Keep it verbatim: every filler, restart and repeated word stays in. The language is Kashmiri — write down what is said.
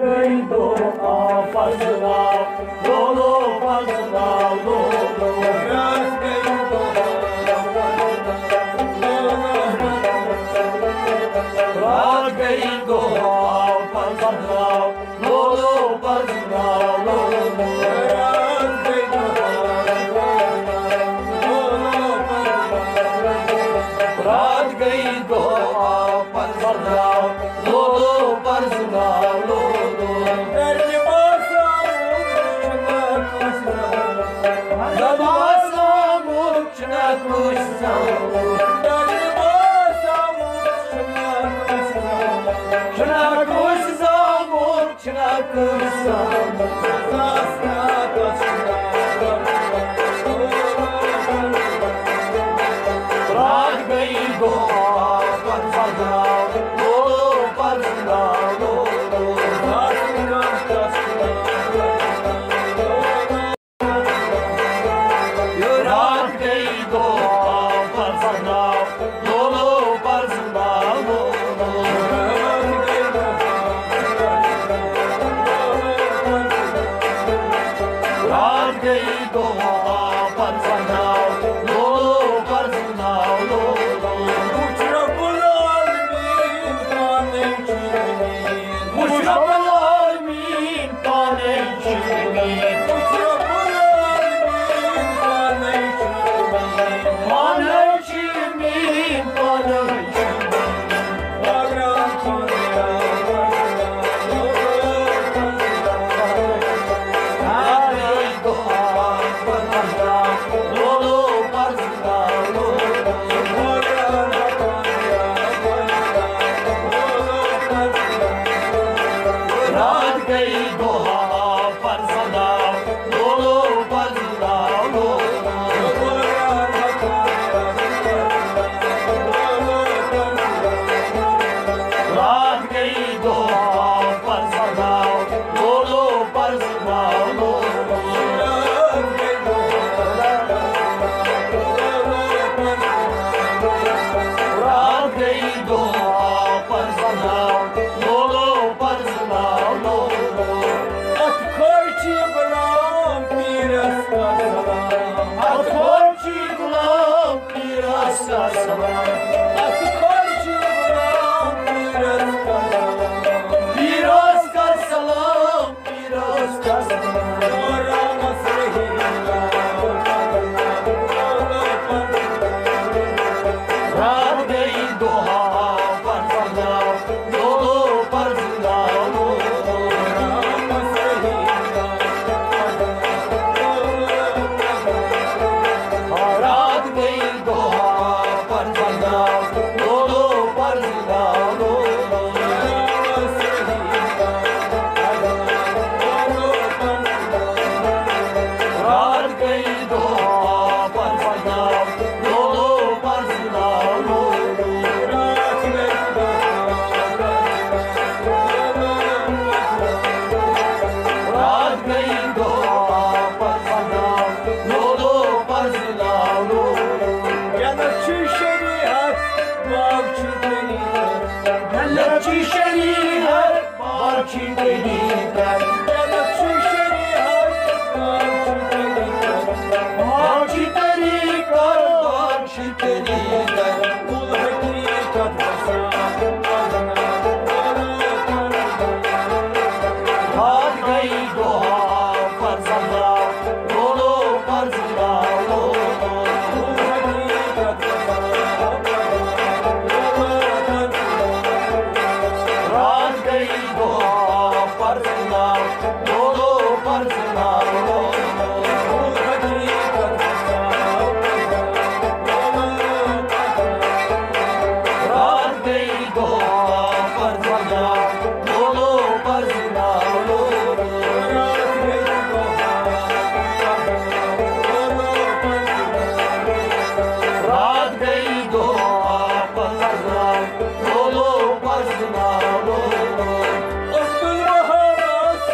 گٔے دۄہ آو پرزٕناو، لولو پرزٕناو، لولو۔ راتھ گٔے دۄہ آو پرزٕناو، لولو پرزٕناو، لولو۔ راتھ گٔے دۄہ آو پرزٕناو، لولو پرزٕناو، لولو۔ دَدٕ باسامُت چھُنہ کٲنٛسہِ زامُت۔ دَدٕ باسامُت چھُنہ کٲنٛسہِ زامُت۔ چھُنہ کٲنٛسہِ زامُت۔ چھُنہ کٲنٛسہِ زامُت۔ راتھ گٔے دۄہ آو پرزٕناو، لولو پرزٕناو، لولو۔ راتھ گٔے دۄہ آو پرزٕناو، لولو پرزٕناو، لولو۔ راتھ گٔے دۄہ آو پرزٕناو، لولو پرزٕناو، لولو۔ وٕچھ رۄب العالمیٖن پانے چھُ زٔمیٖن۔ وٕچھ رۄب العالمیٖن پانے چھُ زٔمیٖن۔ وٕچھ رۄب العالمیٖن پانے چھُ زٔمیٖن۔ پانے چھُ زٔمیٖن، پانے چھُ زٔمیٖن۔ راتھ گٔے دۄہ آو پرزٕناو، لولو پرزٕناو، لولو۔ راتھ گٔے دۄہ آو پرزٕناو، لولو پرزٕناو، لولو۔ راتھ گٔے دۄہ آو پرزٕناو، لولو پرزٕناو، لولو۔ اتھ کھوژِ غلام پیٖرس کا سلام۔ اتھ کھوژِ غلام پیٖرس کا سلام۔ اتھ کھوژِ غلام پیٖرس کا سلام۔ پیٖرس کا سلام۔ پیٖرس کا سلام۔ راتھ گٔے دۄہ آو پرزٕناو، لولو پرزٕناو، لولو۔ راتھ گٔے دۄہ آو پرزٕناو، لولو پرزٕناو، لولو۔ راتھ گٔے دۄہ آو پرزٕناو، لولو پرزٕناو، لولو۔ راتھ گٔے دۄہ آو پرزٕناو، لولو پرزٕناو، لولو۔ جنت چھُ شریعت، باغ چھُ طریقت۔ جنت چھُ شریعت، باغ چھُ طریقت۔ جنت چھُ شریعت، باغ چھُ طریقت۔ باغ چھُ طریقت، باغ چھُ طریقت۔ کُل حقیقت وسان۔ راتھ گٔے دۄہ آو پرزٕناو، لولو پرزٕناو، لولو۔ راتھ گٔے دۄہ آو پرزٕناو، لولو پرزٕناو، لولو۔ راتھ گٔے دۄہ آو پرزٕناو، لولو پرزٕناو، لولو۔ راتھ گٔے دۄہ آو پرزٕناو، لولو پرزٕناو، لولو۔ عبدالوہابس